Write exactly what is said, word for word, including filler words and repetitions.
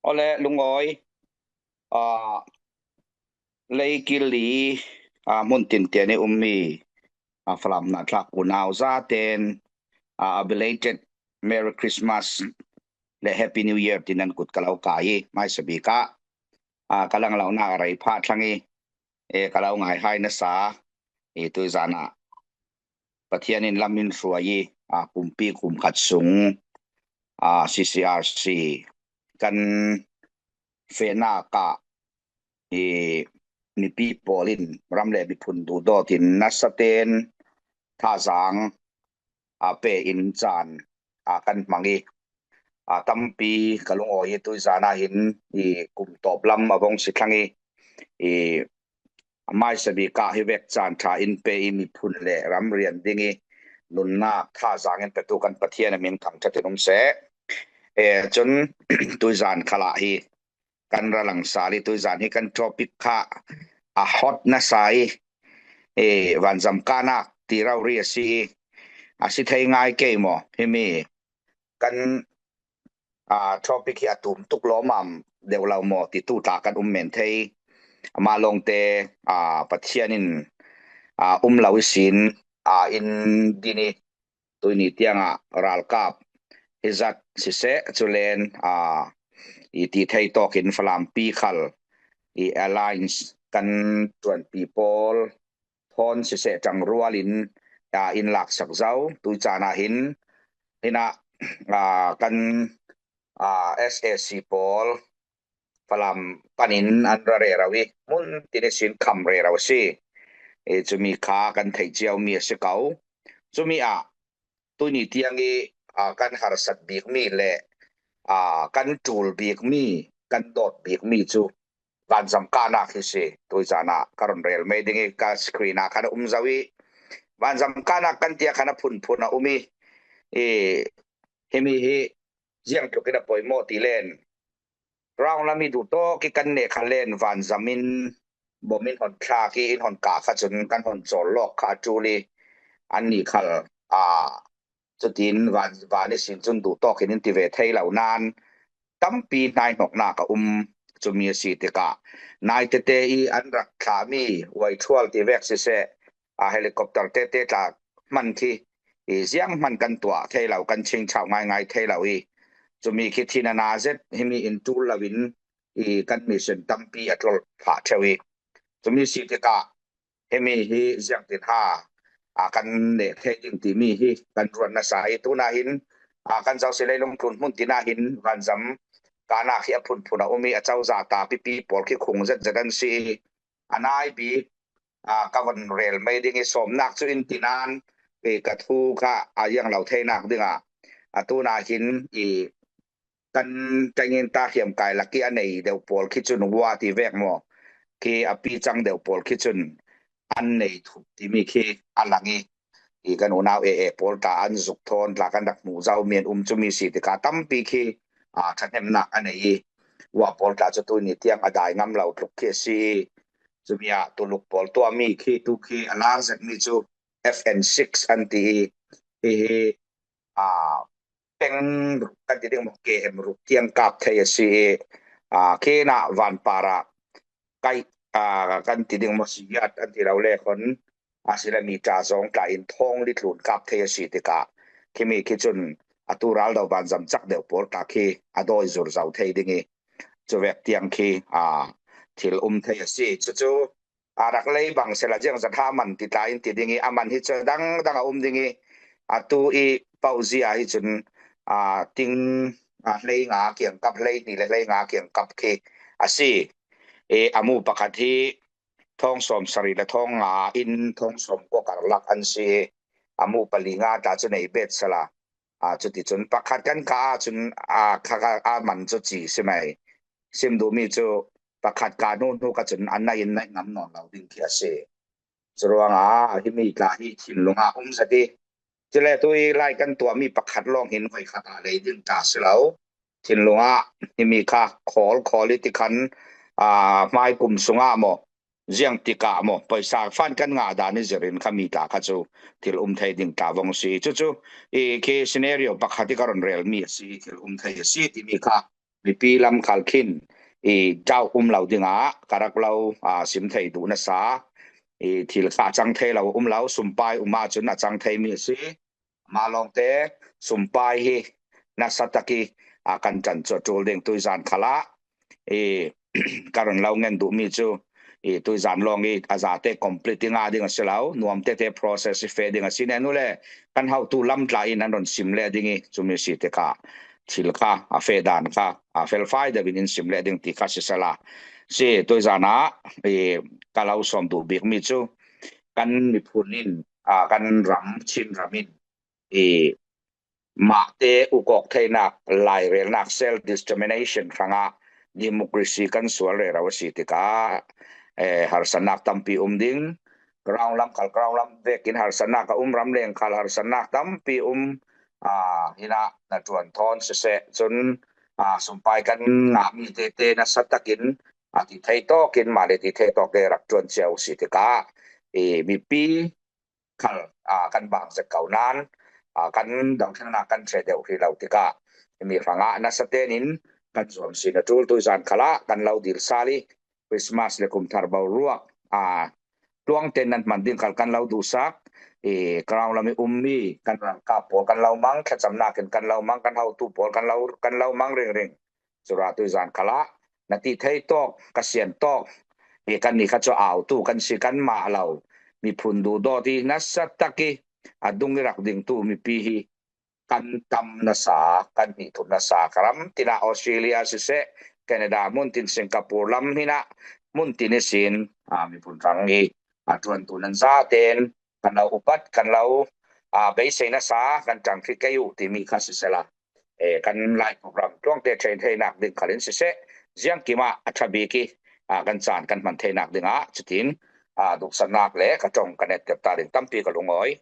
Awle lungawi, a, leikili, a, hmun tintian i um mi, a, Falam na thlak unau zaten, a, a belated Merry Christmas le Happy New Year tinan kut ka lo kai i, maisa bika, a, ka lang lo na rei pha thlang i, e, ka lo ngai hai nasa, e, tuizana Pathian in lam in hruai i, a, kumpi kum khat sung, a, C C R C kan fehna ka i mipi pawl in ram le miphun duhdawt in nasaten thazang, a, pe in chan, a, kan hmang i, a, tampi ka lungawi i tuizana hin i kum tawp lam a vong si thlang i, i, a maisa bika hi vek chan tha in pe i miphun le ram rian ding i nunnak thazang in petu kan Pathian a min thang thatin um se. E, chun tuizan khala hi kan ra lang sal i tuizan hi kan topic kha a hot nasa i, e, vanzam kanak ti rau ri a si i, a si thei ngai kei maw? Himi kan, a, topic hi a tum tuk lo mam deuh lo maw ti tu tla kan um men thei. Ama lawngte, a, Pathian in, a, um lo i sin, a, in din i tuini tianga ralkap hi zat siseh, chulen, a, i ti thei tawkin Falampi khal i alliance kan tuanpi pawl thawn siseh tang rualin, a, in laksak zau. Tuicana hin hina, a, kan, a, S A C pawl Falam panin an ra rerau i, mun tini sin kham rerau si. E, chumi kha kan thei chiau mi a si kau. Chumi a, tuni tiang i, a, kan harsat bik mi le, a, kan tul bik mi, kan dawt bik mi chu vanzam kanak hi si. Tuizana ka ron rel mai ding i ka screen a khan a um zau i, vanzam kanak kan tia khan a phunphun a um i, i, himi hi ziang tlukin a poimaw ti len. Round lam i duh tawk i kan neh kha len vanzam in bawm in hon thlak i in hon kah kha chun kan hon chawl lawk kha a tul i an ni khal, a, chutin van, van i sin chun duh tawkin in ti ve thei lo nan tampi hnaihnawkna ka um. Chumi a si tikah naitete i an rak thlah mi uai thual ti vek siseh, a, helicopter tete tla hman khi i ziang hman kan tuah thei lo, kan ching chau ngaingai thei lo i, chumi khi thin a na zet himi in tul lo in i kan mission tampi a tlawl phah theu i, chumi si tikah himi hi ziangtin ha, a, kan neh thei ding timi hi kan ruat nasa i tuna hin, a, kan zosi leilung tlun hmun tina hin vanzam kanak hi a phunphun a um i a cauza ta pipi pawl khi khung zetzet an si i a nai bik, a, ka von rel mai ding i sawmnak chu in tinan, e, ka thu kha a ziang lo theinak dinga a tuna hin i kan tengin ta hiam kai laki a nei deuh pawl khi chun hua ti vek maw, khi a pi chang deuh pawl khi chun an nei thup timi khi a lang i, i kan unau e e pawl ta an zuk thawn tla kan rak hmuh zau mian um chumi si tikah tampi khi, a, thahnemnak a nei i, hua pawl ta chu tuni tiang a dai ngam lo tluk khi a si i, chumi a tuluk pawl tua mi khi tu khi a lar zet mi chu F N six an ti i, hi hi, a, peng ruk kan ti ding maw, K M ruk tiang kap thei a si i, a, kena vanpara kai, a, kan ti ding maw, siyat an ti lo le khon a sila mi ta zong tla in thawng li tlun kap thei a si tikah khimi khi chun a tu ral do vanzam chak deuh pawl ta khi a dawi zur zau thei ding i, chu vek tiang khi, a, thil um thei a si. Chu chu a rak lei bang sela ziang zat ha man ti tla in ti ding i, a man hi chu dang dang a um ding i, a tu i pauzia hi chun, a, ting, a, hlei nga kiang kap, hlei ni le hlei nga kiang kap khi a si. E, a mu pakhat hi thawng sawm sari le thawng nga in thawng sawm kua kar lak an si. A mu pali nga ta chu nei bet sala. A, chuti chun pakhat kan ka a chun, a, kha, kha, a man chu chi si mai. Sim duh mi chu pakhat ka hnu hnu ka chun an nai in nai ngam nawn lo ding khi a si. Churuanga himi tla hi thinlunga um zati. Chule tu i lai kan tuah mi pakhat lawng hin voi khat a lei ding ta si lo. Thinlunga himi kha khawl khawl i ti khan, a, hmai kum sunga maw, ziang tikah maw, poisa fan kan ngah dan i zirin kha mi tla kha chu thil um thei ding tla vong si. Chu chu i khi scenario pakhat i ka ron rel mi a si, thil um thei a si timi kha mipi lam khal khin i dau um lo dingah ka rak lo aa, sim thei duh nasa i thil kha a cang thei lo um lo, sumpai um ahcun a cang thei mi a si. Mah lawngte sumpai hi nasa tak i aa, kan ṭan cuah ṭul ding tuizan khalah i ka run lo ngen duhmi cu i tuizan lawng i a zate complete i ngah ding a si lo, nuam tete process i feh ding a si. Nen ule kan hotu lam tla in an run sim leh ding i cumi si tikah thil kha a feh dan kha a felfai deuh in in sim leh ding ti kha sisela si. Tuizan ah i ka lo sawm duh bikmi cu kan miphun in aa, kan ram, Chin ram in i mahte ukawk theinak, lairelnak, self determination hrangah democracy kan sual rero a si tikah eh, harsatnak tampi um ding. Ground lam khal ground lam vekin harsatnak a um, ramleng khal harsatnak tampi um. Aa, hinah na ṭuan thawn siseh cun aa, sumpai kan ngahmi tete nasa takin a ti thei tawkin mah le ti thei tawk te rak ṭuan cio si tikah i mipi khal aa, kan bang zet ko nan aa, kan dothlennak kan ṭheh deuh hrih lo tikah mi hrangah nasa tenin kan zuam si na ṭul tuizan khalah kan lo dil sal i Christmas le kum thar boruak aa, tluang ten nan hman ding khal kan lo duhsak i ground lam i ummi kan ralkap pawl kan lo mang, thlacamnak in kan lo mang, kan hotu pawl kan lo kan lo mang ringring. Cura tuizan khalah na ti thei tawk, ka sian tawk i kan ni kha cu autu kan si kan mah lo, miphun duhdawt i nasa tak i a dung i rak dingtu mipi hi kan tam nasa, kan hnih thum nasa ka ram tinah Australia siseh, Canada mun tin, Singapore lam hinah mun tin ihsin aa, miphun hrang i a ṭuantu nan zaten kan lo upat, kan lo aa, beisei nasa kan ṭang hrih kei uh timi kha sisela eh, kan live program tluangte ṭhen theinak ding khalin siseh, ziangkimah a ṭha bik i aa, kan caan kan hman theinak dingah cutin aa, duhsannak le ka ṭong kan etter ta ding tampi ka lungawi.